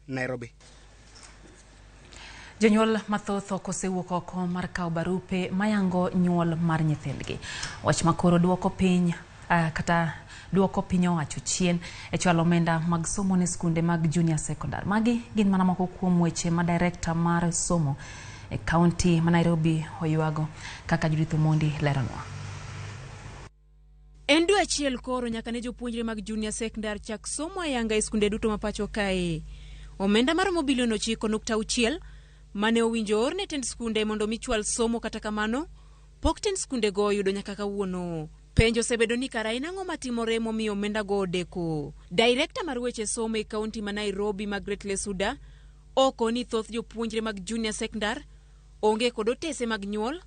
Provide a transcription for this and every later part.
Nairobi. Jonyuol mathoth ok osewuok oko mar kawo barupe mayango nyuol mar nyithindgi. Wach makoro duoko piny kata duoko piny owacho chien e chwalo omenda mag somo ne skunde mag junior secondary. Magi gin mana moko kuom weche ma director mar somo e kaunti ma Nairobi oywago kaka Judith Omondi leronwa. En dwe achiel koro nyaka ne jopuonjre mag junior secondary chak somo ayanga e skunde duto ma pacho kae. Omenda maromo bilion 9.6 mane owinjo or ne tend skunde mondo mi chwal somo kata kamano pok tend skundego oyudo nyaka kawuono. Penjo osebedo ni kara en ang'o matimore momiyo omendago odeko. Director mar weche somo e kaunti ma Nairobi Margaret Lesuda oko ni thoth jopuonjre mag junior secondary onge kod otese mag nyuol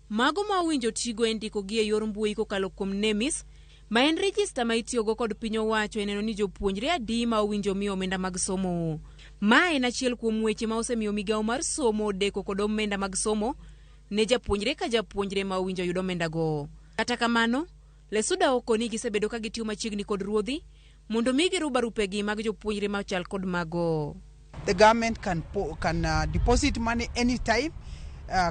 mago ma owinjo tigo e ndikogi e yor mbui kokalo kuom NEMIS ma en rejista ma itiyogo kod piny owacho e neno ni jopuonjre adi ma owinjo mi omenda mag somo. Ma en achiel kuom weche ma osemiyo migawo mar somo odeko kod omenda mag somo ne japuonjre ka japuonjre ma owinjo yud omendago. Kata kamano, Lesuda oko ni gisebedo ka gitiyo machiegni kod ruodhi mondo mi giru barupegi mag jopuonjre machal kod mago. The government can deposit money anytime,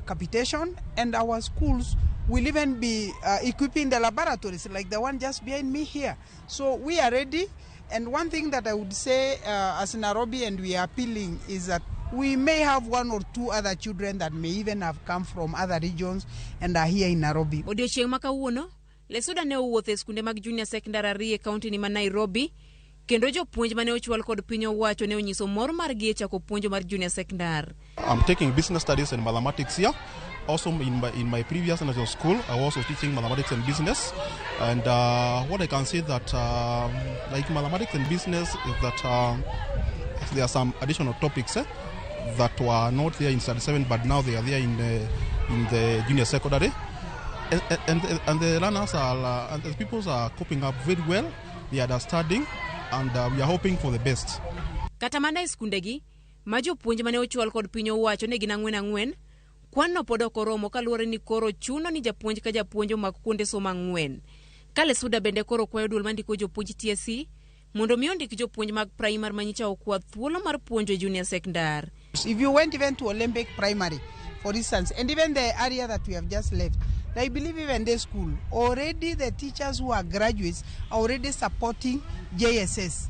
capitation, and our schools will even be equipping the laboratories like the one just behind me here. So we are ready. And one thing that I would say as Nairobi, and we are appealing, is that we may have one or two other children that may even have come from other regions and are here in Nairobi. Odiochieng' ma kawuono, Lesuda ne owuotho e skunde mag junior secondary ariyo e kaunti ni ma Nairobi kendo jopuonj mane ochwal kod piny owacho ne onyiso mor margi e chako puonjo mar junior secondary. I'm taking business studies and mathematics here. Also, in my previous national school, I was also teaching mathematics and business. And what I can say that, like mathematics and business, is that there are some additional topics that were not there in standard 7, but now they are there in the junior secondary. And the learners are, and the pupils are coping up very well. They are understanding, and we are hoping for the best. Kata mana e skundegi, ma jopuonj mane ochwal kod piny owacho ne gin ang'wen ang'wen, kwan no pod ok oromo kaluwore ni koro chuno ni japuonj ka japuonj omak kuonde somo ang'wen. Ka Lesuda bende koro kwayo duol mandiko jopuonj TSC mondo mi ondik jopuonj mag primary manyicha okwa thuolo mar puonjo e junior secondary. If you went even to Olympic Primary, for instance, and even the area that we have just left, I believe even this school, already the teachers who are graduates are already supporting JSS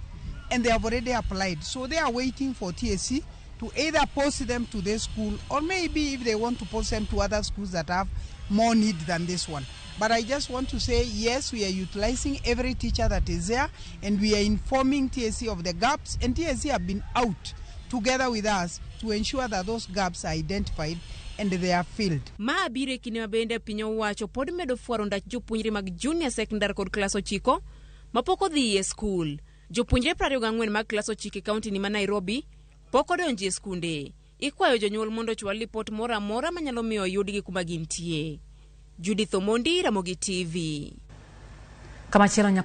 and they have already applied. So they are waiting for TSC to either post them to this school or maybe if they want to post them to other schools that have more need than this one. But I just want to say, yes, we are utilizing every teacher that is there and we are informing TSC of the gaps, and TSC have been out together with us to ensure that those gaps are identified and they are filled. Ma biro e kinde ma bende piny owacho pod medo fwaro ndach jopuonjre mag junior secondary kod klas 9 mapok odhi e skul. Jopuonjre 24 mag klas 9 e kaunti ni ma Nairobi pok odonjo e skunde. Ikwayo jonyuol mondo ochwal lipot moro amora manyalo miyo oyudgi kuma gintie. Judith Omondi, Ramogi TV. Kamachielo.